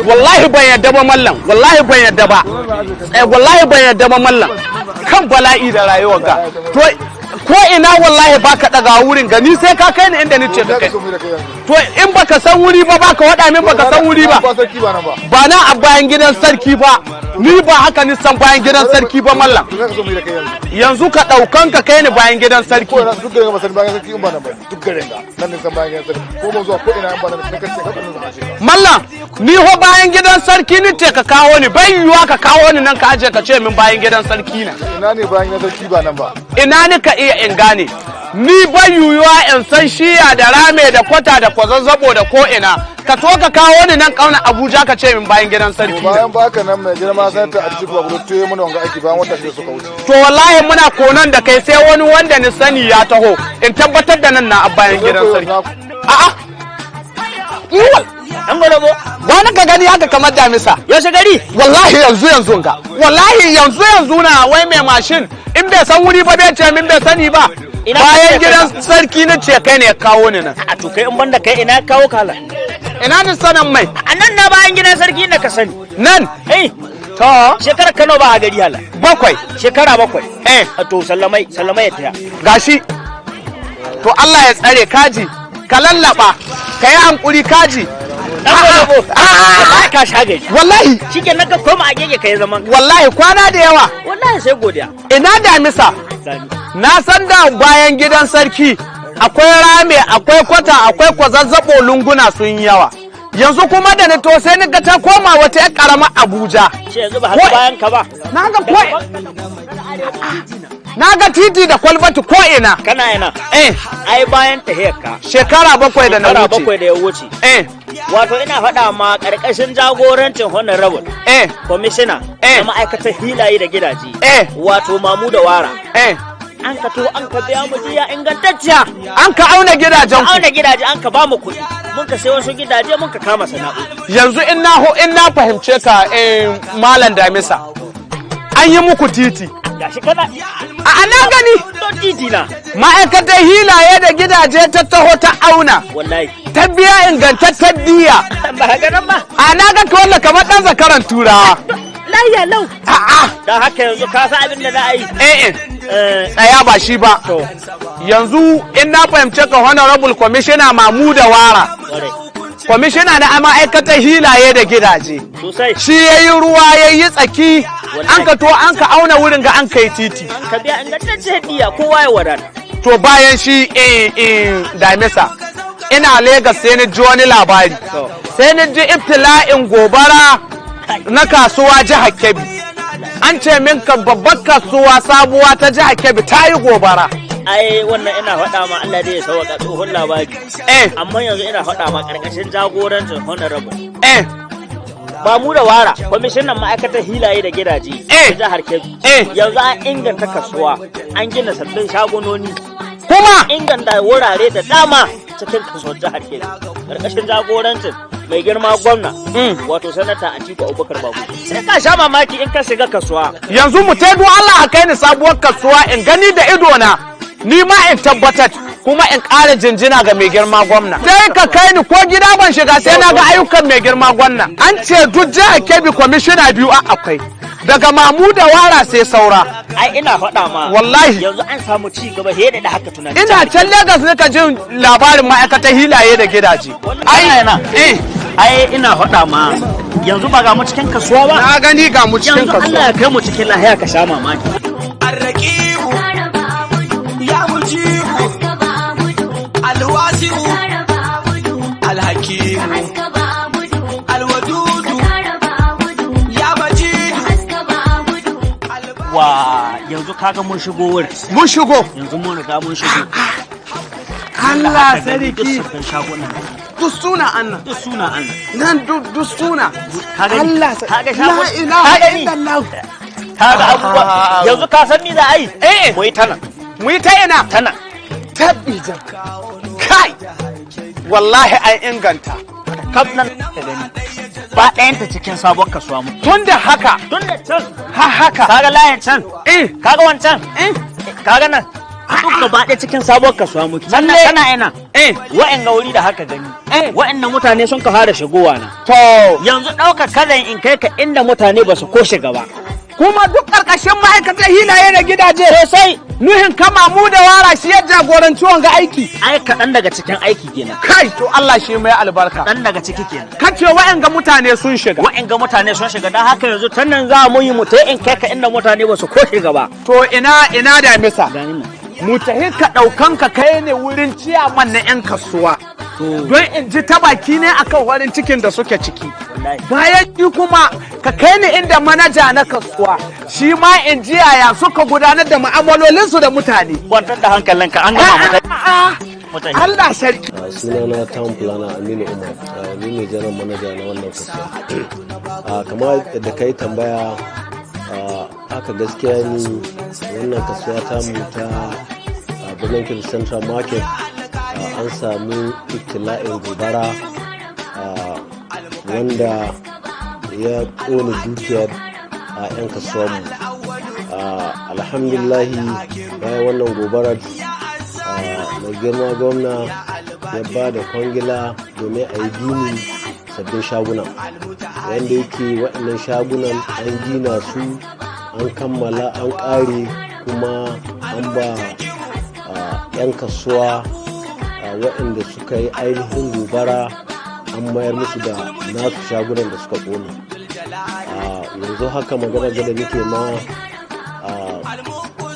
Wallahi ban yadda ba, mallam. Wallahi ban yadda ba. Eh, wallahi ban yadda ba, mallam. Kan bala'i da rayuwar ga. To ko ina wallahi baka daga wurin ga ni, sai ka kai ni inda ni ce ka kai. To in baka san wuri ba, baka wada min baka san wuri ba. Ba sarki ba nan ba. Ba na a bayan gidan sarki ba. Ni ba haka ni san bayan gidan sarki ba, mallam. To zaka so mu yi da kai yanzu? Yanzu ka daukan ka kai ni bayan gidan sarki. Ko ina duk garin ga san bayan sarki in ba nan ba. Duk garin ga nan ne san bayan gidan sarki. Ko ban zuwa ko ina in ba nan ne kace ka nan zan ce ka. Mallam, ni ho bayan gidan sarki ni ce ka kawo ni. Bai yiwuwa ka kawo ni nan ka aje ka ce min bayan gidan sarki na. Ina ne bayan gidan sarki ba nan ba? Ina ni ka iya in gane? Ni bai yiwuwa in san shiya da rame da kwata da kwazazzabo da ko ina, ka to ka kawo ni nan kauna Abuja ka ce min bayan gidan sarki To na. bayan baka nan, mai girma sanata Atiku Bagudu to yi mana wanga aiki bayan wata 6 suka wuce. To wallahi muna konan da kai, sai wani wanda ni sani ya taho in tabbatar da nan na a bayan gidan sarki. A'a. Iwal. An gwalabo. Wani ka gani haka kamar damisa. Yaushe gari? Wallahi yanzu yanzu ga. Wallahi yanzu yanzu na wai mai mashin in bai san wuri ba bai ce min bai sani ba. Ina Bayan ka ce kai gidan sarki na ce kai ne ya kawo ni nan. A to kai in banda kai, ina kawo kala? Ina ni sanan mai. A nan na bayan gidan sarki na ka sani. Nan. Eh, To shekarar Kano ba a gari hala. 7. Shekara 7. Eh. A to sallamai, sallamai ya taya. Gashi. To Allah ya tsare kaji. Ka lallaba. Ka yi hankuri kaji. Dan gwalabo. A'a. Ka sha gari. Wallahi. Shike nan ka koma a gege kai zaman ka. Wallahi kwana da yawa. Wallahi sai godiya. Ina damisa. Sani. Na san da bayan gidan sarki akwai rame, akwai kwata, akwai kwazazzabo, lunguna sun yi yawa. Yanzu kuma da na to sai ni ga ta koma wata 'yar karama Abuja. Shi yanzu ba haka bayan ka ba. Na ga ko na ga titi da kwalbati ko ina. Kana ina. Eh, Ai bayan tahiyar ka. shekara 7 da na Shekara wuce. 7 da ya wuce. Eh, Wato ina faɗa ma, ƙarƙashin jagorancin honorable kwamishina na ma'aikatar hilaye da gidaje. Wato Mamu da Wara. An ka to an ka biya mu diya ingantacciya. An ka auna gidajen ku. Auna gidaje, an ka ba mu kuɗi. Mun ka sai wasu gidaje, mun ka kama sana'o'i. Yanzu in na fahimce ka, Malam Damisa. An yi muku titi. Gashi kana. A na gani. To titi na. Ma'aikatar hilaye da gidaje ta taho ta auna. Wallahi. Ta biya ingantaccen diya. Ba ga nan ba. A na ga ka wanda kamar ɗan zakaran Turawa. Layya lau. A'a. Don haka yanzu ka san abin da za a yi. Eh. Eh, Tsaya, ba shi ba. To. Yanzu in na fahimce ka, honorable commissioner Mamuda Wara. Kwarai. Kwamishina na ma'aikatar hilaye da gidaje. Sosai. Shi ya yi ruwa ya yi tsaki, an ka to an ka auna wurin ga an kai titi. An ka biya ingantaccen diya, kowa ya wadata. To bayan shi, Damisa, ina Legas sai ni ji wani labari. To. Sai ni ji ibtila'in gobara na kasuwa jihar Kebbi. An ce min ka babbar kasuwa sabuwa ta jihar Kebbi ta yi gobara. Ai wannan ina faɗa ma, Allah dai ya sauka, tsohon labari. Amma yanzu ina faɗa ma, ƙarƙashin jagorancin honorable ba mu da Wara, kwamishinan ma'aikatar hilaye da gidaje ta jihar Kebbi. Yanzu an inganta kasuwa, an gina sabbin shagunoni, Kuma inganta wurare da dama cikin kasuwar jihar Kebbi. Ƙarƙashin jagorancin mai girma gwamna, wato sanata Atiku Abubakar Bagudu. Sai ka sha mamaki in ka shiga kasuwa. Yanzu mu taidu Allah a kai ni sabuwar kasuwa in gani da ido na, ni ma in tabbatar kuma in ƙara jinjina ga mai girma gwamna. Sai ka kai ni, ko gida ban shiga sai na ga ayyukan mai girma gwamna. An ce duk jihar Kebbi kwamishina biyu a akwai. Daga Mamu da Wara sai saura. Ai ina faɗa ma. Wallahi. Yanzu an samu ci gaba he da haka tunani. Ina can Legas nika jin labarin ma'aikatar hilaye da gidaje. Ai ina. Eh, Ai ina faɗa ma, yanzu ba ga mu cikin kasuwa ba. Na gani ga mu cikin Yanzu Allah kasuwa. ya kai mu cikin lahiya ka sha mamaki. الرقيب يا مجيب الواسع الحكيم الودود يا مجيد. Wa yanzu kaga mun shigo wurin. Mun shigo. Yanzu mun riga mun shigo. Allah Aka gani duk sarki. sabbin shagunan. Duk suna annan. Duk suna an. Nan duk suna. Ka gani? Allah Ka ga La shagon? ilaha Ka gani? illallah. Kaga abubuwa. Yanzu ka san me za a yi? Eh. Mu yi tana. Mu yi ta ina? Tana. Tabbijan. Kai. Wallahi an inganta. Kaf nan ka gani. Ba ɗayanta cikin sabon kasuwa mu. Tun da haka, Tun da can. ha haka. Kaga layin can. Eh, Kaga wancan. eh. Kaga nan. Duk gaba ɗaya cikin sabuwar kasuwa muke. Sannan kana ina wa'anga wuri da haka gani, wa'annan mutane sun ka fara shigowa na. To. Yanzu ɗauka kazan in kai ka inda mutane ba su ko shiga ba. Kuma duk ƙarƙashin ma'aikatan hilaye da gidaje. Sosai. Nuhin kama mu da wara shi ya jagoranci wanga aiki. Ai kaɗan daga cikin aiki kenan. Kai, to Allah shi mai albarka. Kaɗan daga ciki kenan. Kace wa'anga mutane sun shiga. Wa'anga mutane sun shiga, don haka yanzu ta nan za mu yi mu in kai ka inda mutane ba su ko shiga ba. To ina da misa. Mu tahi ka ɗaukan ka kai ne wurin ciyaman na 'yan kasuwa. Don in ji ta baki ne akan farin cikin da suke ciki. Bayan ki kuma ka kai ni inda manaja na kasuwa, shi ma in ji yaya suka gudanar da mu'amalolinsu da mutane. Kwantar da hankalinka, an gama. Mutane. Allah sarki. Sunana town planner Aminu Umar, ni ne general manager na wannan kasuwa. Kamar da kai tambaya, haka gaskiya ni wannan kasuwa ta mu ta Birnin Kebbi Central Market, an samu ibtila'in gobara wanda ya ƙone dukiyar a 'yan kasuwanmu. Alhamdulillahi, bayan wannan gobarar, mai girma gwamna ya ba da kwangila domin a yi gini sabbin shaguna, wanda yake waɗannan shagunan an gina su, an kammala, an ƙare, kuma an ba 'yan kasuwa waɗanda suka yi ainihin gobara, an mayar musu da nasu shagunan da suka ƙone. Yanzu haka magana da nake ma,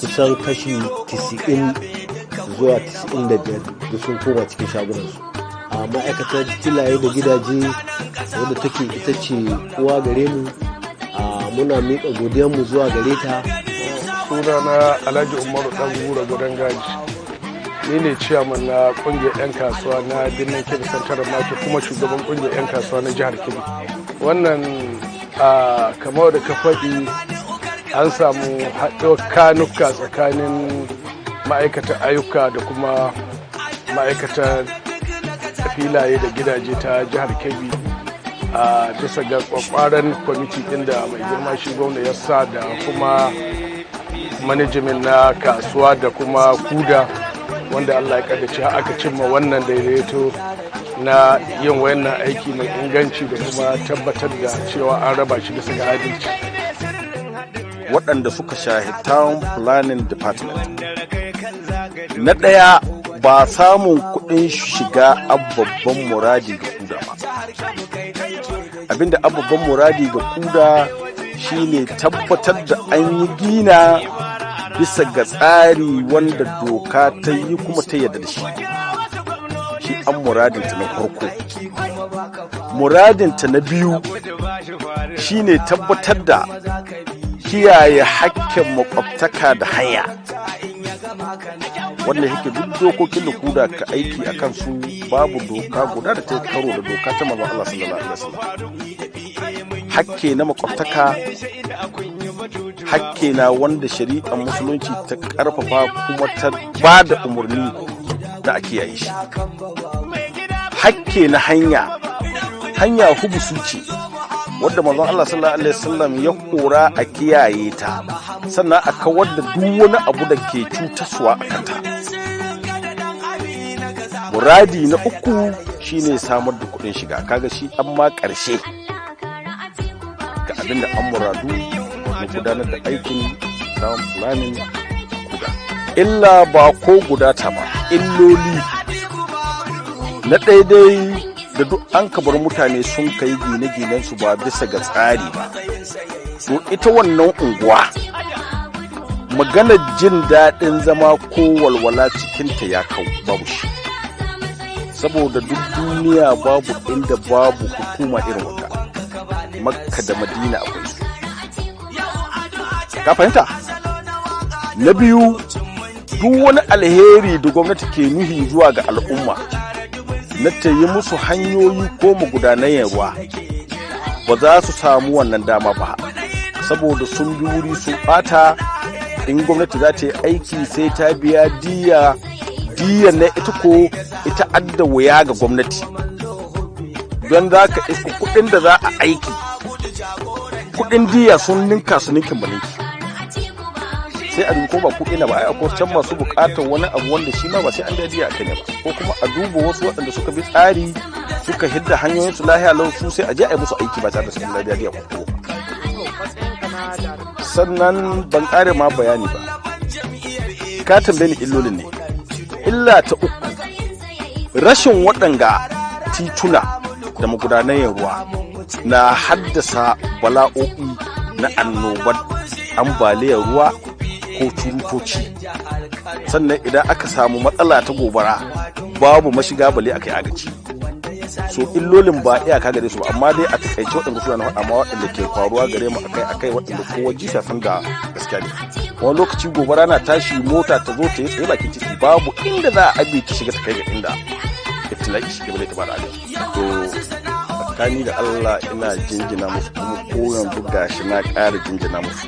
kusan kashi 90 zuwa 95 da sun koma cikin shagunansu. A ma'aikatar filaye da gidaje, wadda take ita ce uwa gare mu, muna miƙa godiyanmu zuwa gare ta. Sunana Alhaji Umaru Dan Gura Gudan Gaji, ni ne ciyaman na kungiyar 'yan kasuwa na Birnin Kebbi Central Market, kuma shugaban kungiyar 'yan kasuwa na jihar Kebbi. Wannan a kamar da ka faɗi, an samu haɗuwar kanuka tsakanin ma'aikatan ayyuka da kuma ma'aikatan filaye da gidaje ta jihar Kebbi, a bisa ga kwakwaran kwamiti ɗin da mai girma shi gwamna ya sa, da kuma management na kasuwa da kuma kuda, wanda Allah ya kaddace aka cimma wannan daidaito na yin wayannan aiki mai inganci da kuma tabbatar da cewa an raba shi bisa ga adalci. Waɗanda suka shahi town planning department, na ɗaya, ba samun kuɗin shiga babban muradi ga kuda ba. Abinda babban muradi ga kuda shine tabbatar da an yi gina bisa ga tsari wanda doka ta yi kuma ta yarda da shi. Shi an muradinta na farko. Muradinta na biyu shine tabbatar da kiyaye hakkin makwabtaka da hanya, wanda yake duk dokokin da kuda ka aiki a kansu, babu doka guda da ta karo da doka ta manzon Allah sallallahu alaihi wasallam. Hakke na makwabtaka hakke na wanda shari'ar musulunci ta karfafa kuma ta ba da umarni da a kiyaye shi. Hakke na hanya, hanya hubusu ce wadda manzon Allah sallallahu alaihi wasallam ya kora a kiyaye ta, sannan a kawar da duk wani abu da ke cutaswa a kanta. Muradi na uku shine samar da kuɗin shiga. Kaga shi an ma ƙarshe ga abin da an muradu na gudanar da aikin town planning kuda. Illa ba ko guda ta ba, illoli na daidai da duk an bar mutane sun kai gine-ginen su ba bisa ga tsari ba, to ita wannan unguwa maganar jin daɗin zama ko walwala cikinta ya kau, babu shi, saboda duk duniya babu inda babu hukuma irin wata. Makka da Madina akwai su, ka fahimta? Na biyu, duk wani alheri da gwamnati ke nuhi zuwa ga al'umma na ta yi musu hanyoyi ko magudanan ruwa, ba za su samu wannan dama ba, saboda sun bi wuri sun bata. In gwamnati za ta yi aiki, sai ta biya diya. Diyan na ita ko ita adda wuya ga gwamnati, don za ka iska kuɗin da za a aiki, kuɗin diya sun ninka su ninkin ba ninki. Sai a dubi ko ba ko ina ba, ai akwai can masu buƙatar wani abu wanda shi ma ba sai an biya diya akai ne ba, ko kuma a duba wasu waɗanda suka bi tsari suka hidda hanyoyin su lahiya lau, su sai a je a yi musu aiki ba tare da sun biya diya ko. Sannan ban ƙare ma bayani ba, ka tambaye ni illolin ne. Illa ta uku, rashin waɗanga tituna da magudanan ruwa na haddasa bala'o'i na annobar ambaliyar ruwa ko curutoci. Sannan idan aka samu matsala ta gobara, babu mashiga bale aka yi agaci. So illolin ba iyaka gare su ba, amma dai a takaice waɗanda suna na, amma waɗanda ke faruwa gare mu akai akai, waɗanda kowa ji san da gaskiya ne. Wani lokaci gobara na tashi, mota ta zo ta yi tsaye bakin titi, babu inda za a abi ta shiga ta kai ga inda ibtila'i shi bale ta bada agaji. To tsakani da Allah ina jinjina musu, kuma ko yanzu gashi na ƙara jinjina musu,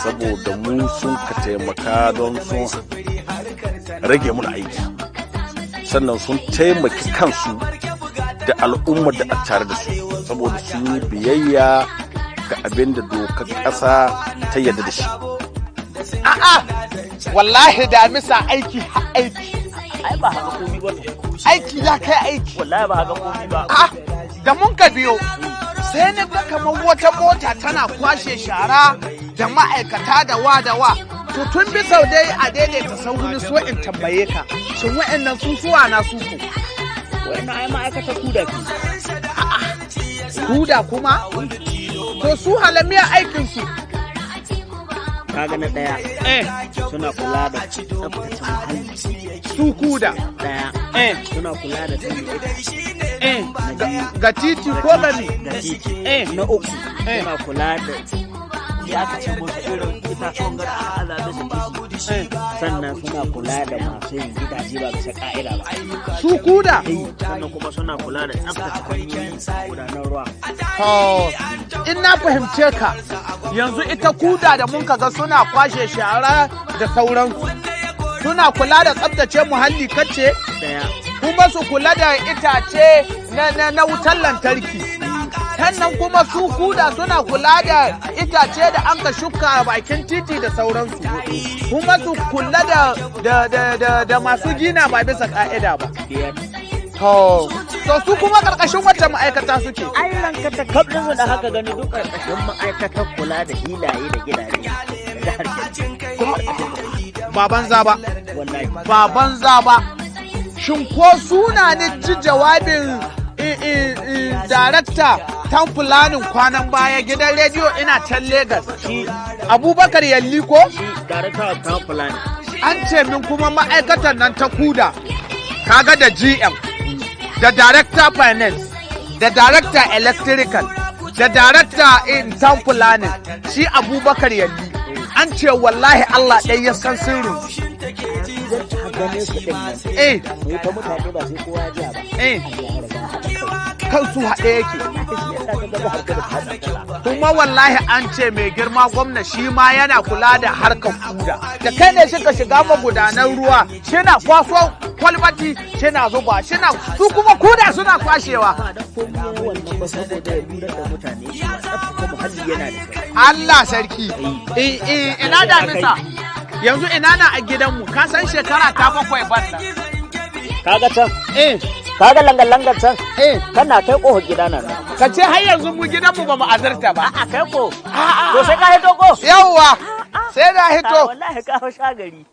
saboda mu sun ka taimaka don sun rage mun aiki, sannan sun taimaki kansu da al'ummar da a tare da su, saboda sun yi biyayya ga abin da dokar ƙasa ta yarda da shi. A'a, wallahi damisa aiki aiki. Ai ba haka komi ba. Aiki ya kai aiki. Wallahi ba haka komi ba. A'a, da mun ka biyo sai na ga kamar wata mota tana kwashe shara da ma'aikata da wa da wa. To tun bisa dai a daidaita sauri so in tambaye ka, shin wa'annan su suwa na suku? Wa'annan ai ma'aikata kuda ke. Kuda kuma? To su halamiya aikin su? Kaga na daya, suna kula da tsaftace muhalli. Su kuda? Daya, suna kula da sanya itace. Ga titi ko gami? Ga titi. Na uku, suna kula da ya aka ce musu irin itatuwan gara a aza bisa titi. Sannan suna kula da masu yin gidaje ba bisa ka'ida ba. Su kuda? Sannan kuma suna kula da tsaftace hanyoyi gudanar ruwa. To, in na fahimce ka, yanzu ita kuda da mun kaga suna kwashe shara da sauransu, suna kula da tsaftace muhalli kace? Daya. Kuma su kula da itace na wutar lantarki. Sannan kuma su kuda suna kula da itace da an ka shuka a bakin titi da sauransu. Kuma su kula da masu gina ba bisa ka'ida ba. Biyar. To su kuma karkashin wata ma'aikata suke? Ai ranka ta kaf ɗinsu da haka gani duk karkashin ma'aikatar kula da hilaye da gidaje da jihar Kebbi. Ba banza ba. Wallahi. Ba banza ba. Shin ko suna ne ji jawabin darakta town planning kwanan baya gidan rediyo ina can Legas? Abubakar Yalli ko? Shi director of town planning. An ce min kuma ma'aikatan nan ta kuda, kaga da GM, da director finance, da director electrical, da director in town planning, shi Abubakar Yalli. An ce wallahi Allah ɗaya ya san sirrin. Zan ganin su ɗin nan. Mu ta mutane ba sai kowa ya jiya ba. Allah ya riga haɗa kai. Kansu haɗe yake. Shi yasa ka ga jihar Kebbi ta tsafta. Kuma wallahi an ce mai girma gwamna shi ma yana kula da harkar kuda. Da kai ne shi ka shiga magudanan ruwa, shina kwaso kwalbati, shina zuba, shina su kuma kuda suna kwashewa. Ba dan komai ya wannan ba saboda ya lura da mutane shi ma tsaftace muhalli yana da kyau. Allah sarki. Ina damisa. Yanzu ina na a gidanmu, ka san shekara ta 7 ban nan. Kaga can. Eh. Kaga langar-langar can. Eh. Kana kai kofar gida na nan. Ka ce har yanzu mu gidanmu ba mu azarta ba. A'a kai ko. A'a. To sai ka hito ko? Yawwa. Sai na hito. Wallahi ka hau shagari.